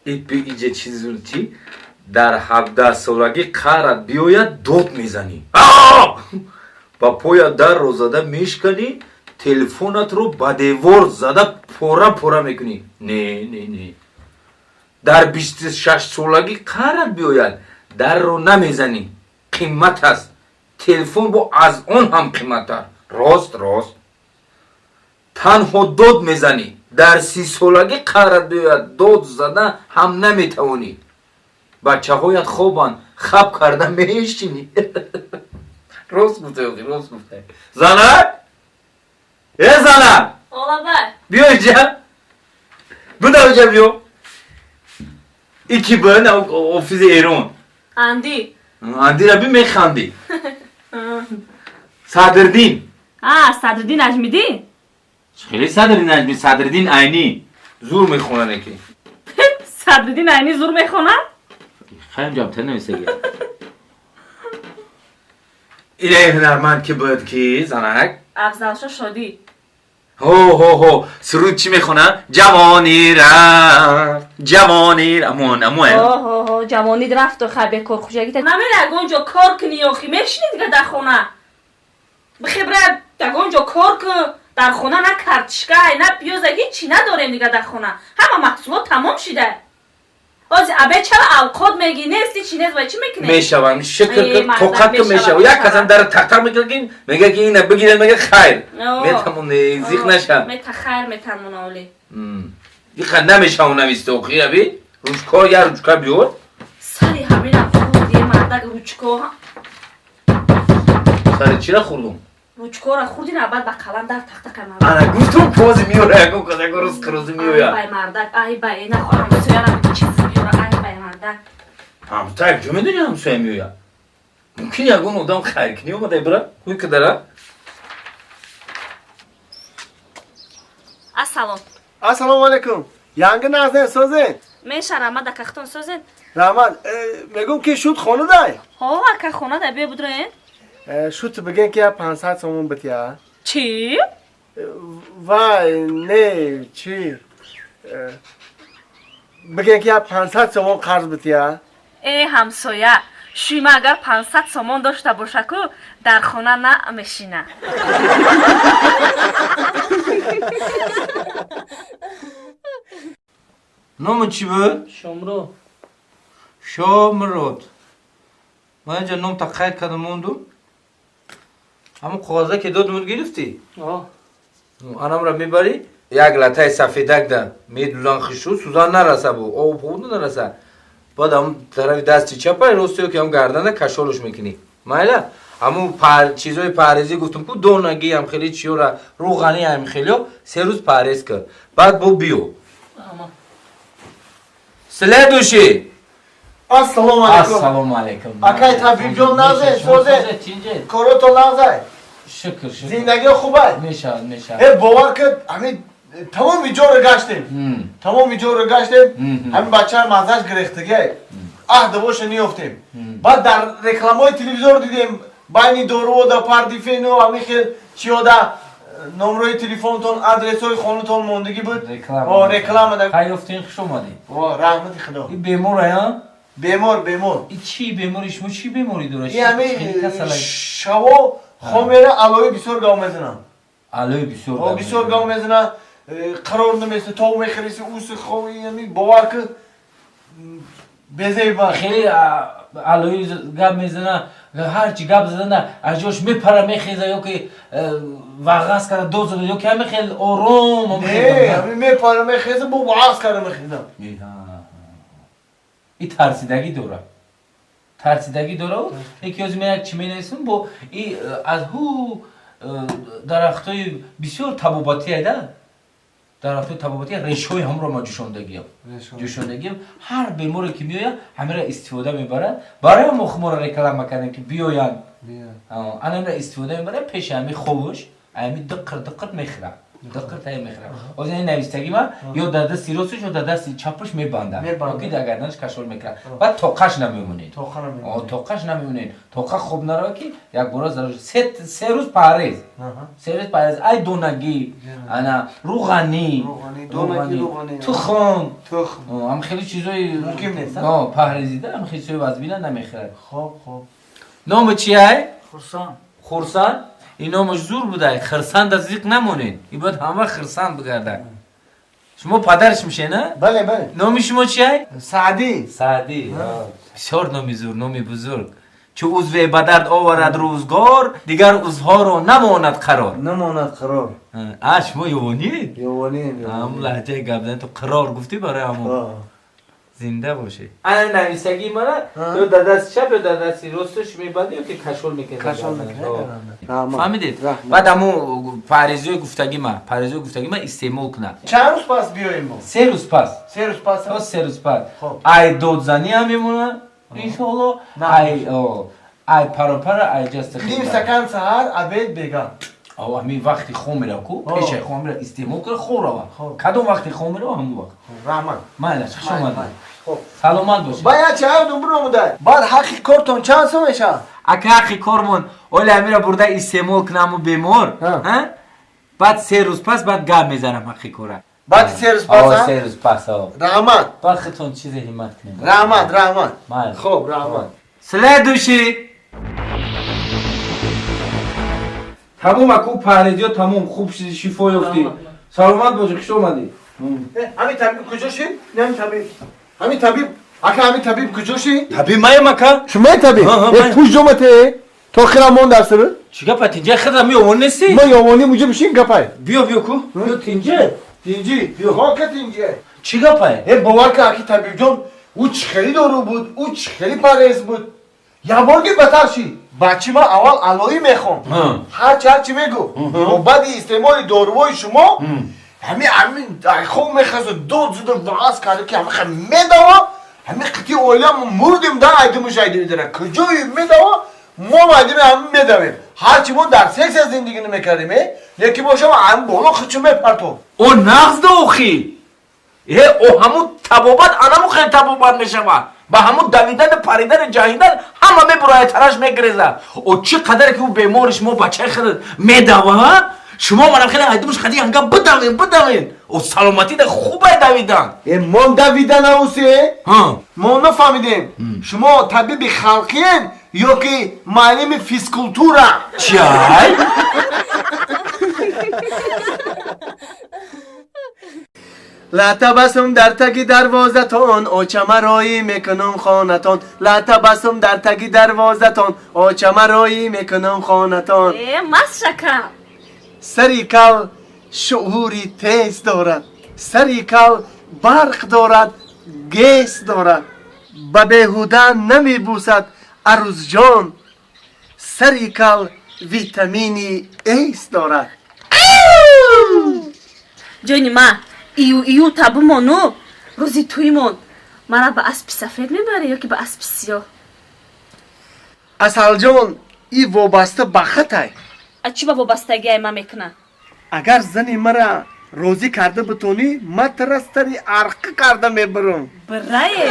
Иҷа чиз чи? Дар 17 солагӣ қаҳрат биёяд, дод мезанӣ, ба поя дарро зада мешканӣ, телефонатро ба девор зада пора пора мекунӣ. Не, не, не. Дар 26 солагӣ қаҳрат биёяд, дарро намезанӣ, қимат аст, телефон бо аз он ҳам қиматтар. Рост, рост. Танҳо дод мезанӣ. Дар 30 солагӣ қаҳрат биёяд, дод зада ҳам наметавонӣ, бачаҳоят хобанд, хаб карда мешинӣ. Рост гуфта, рост гуфта. Занак, э, занак! Олабай. Биё иҷа, бидав, иҷа биё. Ики бин офизи Эрон. Анди. Андира би, механдӣ. Садриддин. А, Садриддин Наҷмиддин. Хеле Садриддин Наҷми, Садриддин Айнӣ зур мехонад ки. Садриддин Айнӣ зур мехонад? Хайм ҷабта нависага. Илаи ҳунарманд ки буд, ки, занак? Афзалшо Шодӣ. Ҳо, ҳо, ҳо. Суруд чӣ мехонад? Ҷавонӣ рафт, ҷавонӣ, амон, амон. Ҳо, ҷавонӣ рафту хай, бекор хушагита намера. Ягон ҷо кор кунӣ охи, мешинӣ дига дар хона? Бихебра, ягон ҷо кор кун. Дар хона на картишкай, на пиёза, ҳичи надорем дига дар хона. Ҳама маҳсулот тамом шида. Ози абе чара авқот мегӣ, нести, чи нест, вай чӣ мекунӣ? Мешавам, шукр. Э, мардак, тоқат ки мешавад, мешава. Як мешавад. касам дар тақтақ мекунад, ки мега ки ина бигиред, мега хайр. Метамоне, зиқ наша. Мета, хайр, метамона оли. Иқа намешава, нависте охи, аби ручка, я ручка биёр. Сари ҳамина хурди, мардак, ручко. Сари чира хурдум? Ручкора хурди, на баъд ба қалам дар тахта кама. Ана гуфтум, пози миёра, ягон кас, ягон рӯз қирӯзӣ меояд. Ай бай мардак, ай бай, ина ҳамсояра чиз меёра, ай бай мардак. Ҳамсоя ҷо медони, ҳамсоя меояд, мумкин ягон одам хайркунӣ омада бира ҳуй кадара. Ассалом. Ассалому алайкум, янги, нағзен, созен? Меша, раҳмат, акахтон созен? Раҳмат. Мегум ки шуд хонадай? Ҳо, ака, хонада, биё будроен. Шуд бигем ки я 500 сомон бития. Чӣ? Вай, не, чӣ, бигем ки я 500 сомон қарз бития. Э, ҳамсоя, шуйма агар 500 сомон дошта боша ку, дар хона на мешина. Номи чӣ буд? Шомрод. Шомрод. Ман инҷа номта қайд кардам, мондум. Ҳамон коғаза ки додумуд, гирифтӣ? О. Анамра мебарӣ, як латаи сафедак да медузан, хишу сузан нараса, бу об хуб нараса. Баъд ҳамун тарафи дасти чапай, росте ки ҳам гардана кашолуш мекунӣ. Майла, ҳамун чизои парҳезӣ гуфтум ку, донагӣ ҳам хеле чиёра, рӯғанӣ ҳам хелиё, 3 рӯз парҳез кар, баъд бо биё. Ама. Следующий. Ассалому алайкум. Ассалому алайкум. Акай Табибҷон, нағзен, созен? Корото нағзай? Шукр, шукр. Зиндагио хубай? Мешавад, мешавад. Э, бовар кад, ҳамин тамоми ҷоро гаштем, тамоми ҷоро гаштем. Ҳамин бачаи маззаш гирехтагиай, аҳ, давоша ниёфтем. Баъд дар рекламаҳои телевизор дидем, байни доруода пардифену ҳамин хел чиёда номрои телефонтон, адресҳои хонатон мондагӣ буд. Реклама. О, рекламада. Хай, ёфтин, хуш омадӣ. О, раҳмати худо. И бемор ая? Бемор, бемор. И чӣ бемори? Шумо чӣ беморӣ дорад? И ҳамин шаво хоб мера, алои бисёр гав мезанам. Алои бисёр? О, бисёр гав мезана, қарор наместа, тов мехӯриси, уси хови, ҳамин, бовар ки, безеба. Хеле алои гап мезана, ҳарчи гап задана аз ҷош мепара, мехеза ё ки вағаз карда дод зада, ё ки ҳамин хел ором? Не, ҳамин мепара, мехеза, бо вағаз карда мехеза. И тарсидагӣ дора, тарсидагӣ дора. Яки ҳозир ман як чӣ менависам бо и аз ҳу дарахтои бисёр табобатӣ айда, дарахтои табобатӣ, решҳои ҳамро ма ҷӯшондагиам, ҷӯшондагиам. Ҳар беморе ки меояд, ҳамира истифода мебарад. Барои мо хуморо реклама кардем ки биёянд, анамира истифода мебарад. Пеши ҳами ховуш ҳами диқир диқир мехӯрад. Ду қиртае мехӯрад. Ҳозир ин навистагӣ ма ё дар дасти росташ ё дар дасти чапаш мебандад. Ки дар гарданаш кашол мекунад. Баъд тоқаш намемонед. Тоқаш намемонед. Тоқа хоб нарава ки якбора зарар. Се рӯз парҳез. Се рӯз парҳез. Ай донагӣ, ана руғанӣ, тухм, ҳам хеле чизои мумкин нест. Парҳезида ҳам хеле чизои вазбина намехӯрад. Хоб, хоб. Номи чи ай? Хурсанд. Хурсанд? Ин номаш зур будай. Хирсанда зиқ намонед. Ин бояд ҳама хирсанд бигардад. Шумо падараш мешед, на? Бале, бале. Номи шумо чи ай? Саъдӣ. Саъдӣ. Бисёр номи зур, номи бузург. Чу узве ба дард оварад рӯзгор, дигар узвҳоро намонад қарор. Намонад қарор. А, шумо ёвонӣ? Ёвонӣ. Ҳамун лаҳҷаи гап зани ту қарор гуфтӣ барои ҳамон. Зинда бошед. Ана нависагии мана ё дар дасти чап ё дар дасти росташ мебандӣ ё ки кашол мекунед. Кашол мекунед. Фаҳмидед? Баъд ҳамун парҳезиҳои гуфтагӣ ма, парҳезиҳои гуфтагӣ ма истеъмол кунад. Чанд рӯз пас биёем мо? Се рӯз пас. Се рӯз пас? То се рӯз пас. Ай додзанӣ ҳам мемонад иншоалло. Ай ай паропара ай ҷаста ним стакан саҳар, обед, бега. Ҳамин вақти хом мерав ку, пешаи хом мерав истеъмол кунад, хоб рава. Кадом вақти хом мерава ҳамун вақт. Раҳмат. Майлаш, хуш омадед. Саломат бошед. Баъд як чай дум биромудай. Баъд ҳаққи кортон чанд сом мешавад? Ака ҳаққи кормон оли ҳамира бурда истеъмол кунаму бемор, баъд се рӯз пас баъд гап мезанам ҳаққи кора. Баъди се рӯз пас? Се рӯз пас. Раҳмат. Баъд худтон чизе ҳиммат кунед. Раҳмат, раҳмат. Хоб, раҳмат. Следующий. Тамом аку парҳезиё тамом хуб шифо ёфтӣ. Саломат бошӣ, хуш омадӣ. Ҳамин табиб куҷо шид? Ҳамин табиб. Ҳамин табиб, ака ҳамин табиб куҷо шид? Табиб маем ака. Шумои табиб? Э пуш ҷомате? То хира мон дар сир? Чӣ гапа тинҷа хира меёвон нестӣ? Ма ёвонӣ муҷа бишин гапай. Биё биё ку. Биё тинҷа. Тинҷи. Хока тинҷа. Чӣ гапай? Э бовар кун аки табибҷон, ӯ чӣ хеле дору буд, ӯ чӣ хеле парҳез буд. Яборги батар шид. Бачи ман аввал алоӣ мехонд. Ҳарчи ҳарчи мегуфт. Бо баъди истеъмоли доруҳои шумо ҳамин хоб мехазад, дод зуда ваъз карда ки ҳамин хел медава, ҳамин қити оила мурдим да айдимуш айдимидара. Куҷое медава, мо айдими ҳамин медавем. Ҳарчи мо дар сексия зиндагӣ намекардем, лекин бошам ҳамин боло хичу мепартов. О нағз да охи! Э, о ҳамун табобат анаму хел табобат мешавад. Ба ҳамун давидану паридану ҷаҳидан ҳама мебурояд, тараш мегирезад. О чӣ қадаре ки ӯ бемори шумо бачаи хел медава, шумо манам хеле айдумуш хади янга бидавен, бидавен. О саломатӣ да хубай давидан. Э мо давидан аусе? Мо нафаҳмидем. Шумо табиби халқиен ё ки муаллими физкултура? Чай? Латабасум дар таги дарвозатон, очама роӣ мекунам хонатон. Латабасум дар таги дарвозатон, очама роӣ мекунам хонатон. Э, маст шакам. Сари кал шуури тез дорад, сари кал барқ дорад, гес дорад. Ба беҳуда намебусад арӯзҷон, сари кал витамини эс дорад. Ҷони ма, ию ию табумону рӯзи тӯймон мара ба аспи сафед мебарӣ ё ки ба аспи сиёҳ? Асалҷон, и вобаста ба хатай. А чӣ ба вобастагиай ман мекунам? Агар зани мара розӣ карда битонӣ, ман тара сари арқа карда мебарам. Бирае!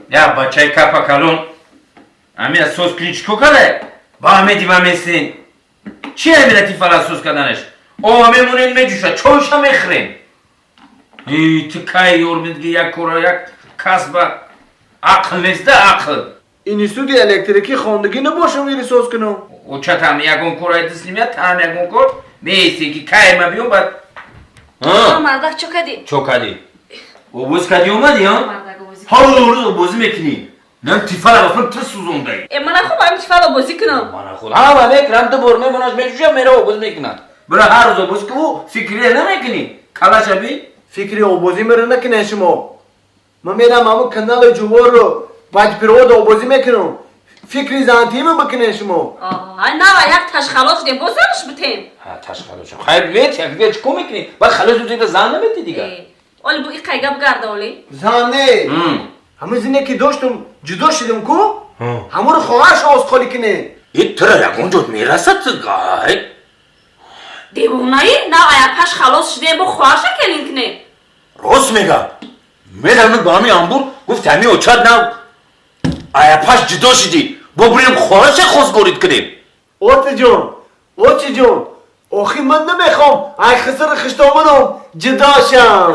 Я бачаи капа калон, ами асос кунӣ чӣ кор карда? Ба ҳаме дима месин. Чи ҳамина тифала асос карданаш? О мемонен меҷӯша, чойша мехӯрем. И ту кай ёр медиги як кора, як касба ақл нест да ақл. Институти электрикӣ хондагӣ набошам ири соз кунам. Оча там ягон кор айдис немеяд, там ягон кор меисти ки кай ма биём баъд. Мардак чо кардӣ? Чо кардӣ? Обоз кардӣ омадӣ, ҳа? Ҳар рӯз обозӣ мекунӣ. Нам тифала бафрам ту сӯзондаӣ. Э, мана хуб ҳамин тифала бозӣ кунам. Мана худ ҳама мекунам, ду бор мемонаш меҷӯшам, мера обоз мекунад. Бира ҳар рӯз обоз ку, фикре намекунӣ. Калаша би? Фикри обозӣ мера накунед шумо. Ман мерам ҳамун канали ҷуворро баъд обозӣ мекунам. Фикри зантима бикунед шумо. Ай нава як ташхалош дем, боз занаш битем. Ҳа, ташхалош. Хайр, мет, як дигар чӣ кор мекунӣ? Баъд халос дигар зан наметӣ дигар. Оли бу иқай гап гарда оли. Зан не. Ҳамин зине ки доштум, ҷудо шудем ку? Ҳамуро хоҳарш овозхонӣ кунем. И тура ягон ҷо мерасад гай. Девонаи, нав аяпаш халос шудем, бо хоҳарша келин кунем. Рост мега. Медонад ба ҳамин амбур гуфт ҳамин очад нав аяпаш ҷудо шудӣ. Бо бурем хоҳарша хостгорид кунем. Отаҷон, очаҷон, охи ман намехоҳам ай хисри хиштоманам ҷудо шам.